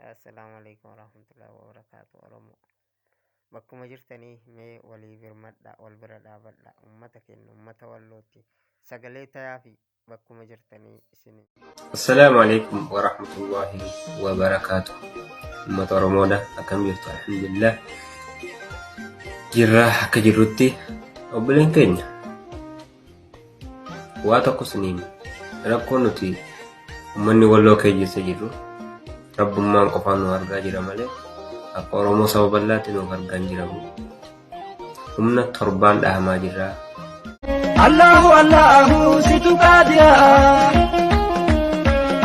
Assalaamu alaikum warahmatullahi wabarakaatu. Oromoo bakkuma jirtanii mee walii birmadha, wal bira dhaabadha. Ummata keenya ummata Wallootti sagalee tayaa fi bakkuma jirtanii isin. Assalaamu alaikum warahmatullahi wabarakaatu. Uummata Oromoodha, akkam jirtu? Alhamdulillah. Jirra akka jirrutti. Obboleen keenya, waa tokko siniin rakkoo nuti uummanni Walloo keessa jirru rabbummaan qofaan nu argaa jira malee akka Oromoo saba bal'aatti nuuf argaa hin jiramu. Humna torbaan dhahamaa jirra. Allahu Allahu situ qaadira,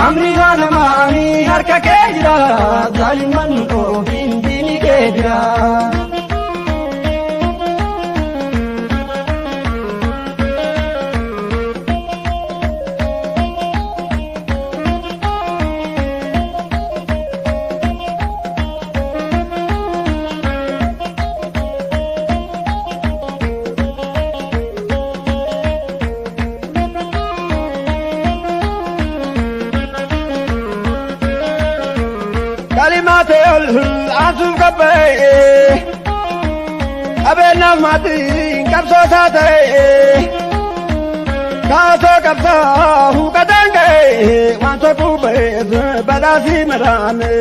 amri namaani harka kee jira, zaaliman ofiin diini kee bira. Kalimaate ol aansuuf qabbaa'e, qabeenyaaf maatiin qabsoosaa ta'e, kaasoo qabsaa huuqataan ga'e, waan tokko ba'eef badhaasii maraame.